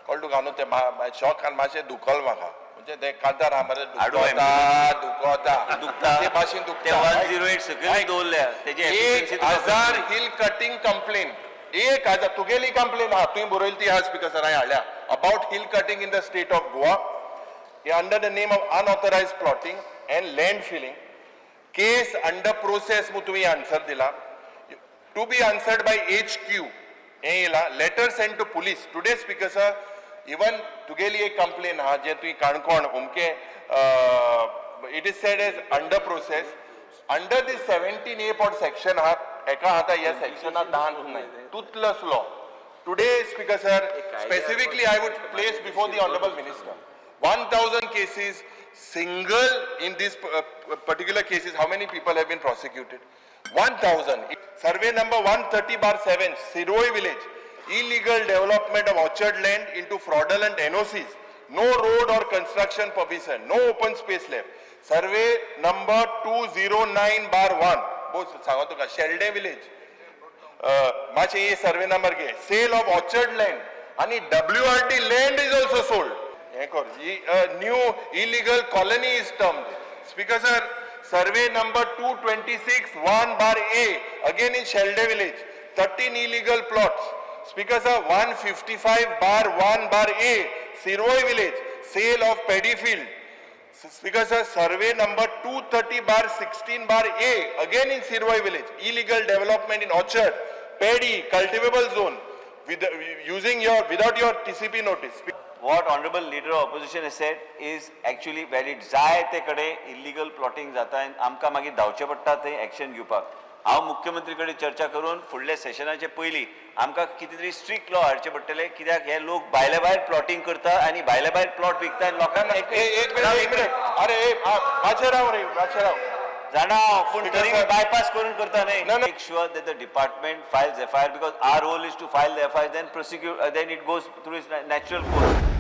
कळ्ळें तुका न्हू? तें शॉकान मातशें दुखल म्हाका. म्हणजे ते कांतार आहा मरे. हाडू. दुखता दुखता. दुखता. ते भाशेन ते दुखता. 108 सकयल दवरल्या तेजे. 1000 हिल कटिंग कंप्लेन, 1000 तुगेली कंप्लेन आहा, तुवें बरयली ती आहा स्पीकर सर, हांवें हाडल्या, about hill cutting in the state of Goa under the name of unauthorized plotting and land filling. Case under process म्हूण तुवें आन्सर दिला, to be answered by HQ हें येयला. Letter send to police today. Speaker sir, even तुगेली एक complain आहा जे तुवें काणकोण अमके, it is said as under process under this 17A pot section आहा. एका आतां ह्या सेक्शनाक दान नाय, toothless law. Today, Speaker sir, specifically I would place before the honourable minister, 1000 cases single in this particular cases, how many people have been prosecuted? 1000. Survey number 130/7, Siroi village, illegal development of orchard land into fraudulent NOCs, no road or construction permission, no open space left. Survey number 209/1, Bose सांगो तुका, Shelde village, मातशें हे survey number घे, sale of orchard land आणि WRD land is also sold. हें कर, new illegal colony is termed. Speaker sir, survey number 226 1/A, again in Shelde village, 13 illegal plots. Speaker sir, 155/1/A, Sirvoi village, sale of paddy field. Speaker sir, survey number 230/16/A, again in Sirvoi village, illegal development in orchard, paddy, cultivable zone, with using your without your TCP notice. What honourable leader of opposition has said is actually valid. जाय ते कडेन illegal plotting जाता आनी आमकां मागीर धांवचें पडटा थंय action घेवपाक. हांव मुख्यमंत्री कडेन चर्चा करून फुडल्या सेशनाचे पयलीं आमकां कितें तरी स्ट्रिक्ट लॉ हाडचे पडटले, कित्याक हे लोक भायले भायर प्लॉटिंग करता आनी भायले भायर प्लॉट विकता आनी लोकांक एक मिनिट, एक मिनिट. अरे मातशें राव रे, मातशें राव. जाणा हांव, पूण Speaker तरी sir. बायपास करून करता न्ही. No. Make sure that the department files FIR, because our role is to file the FIR, then prosecute, then it goes through its natural course.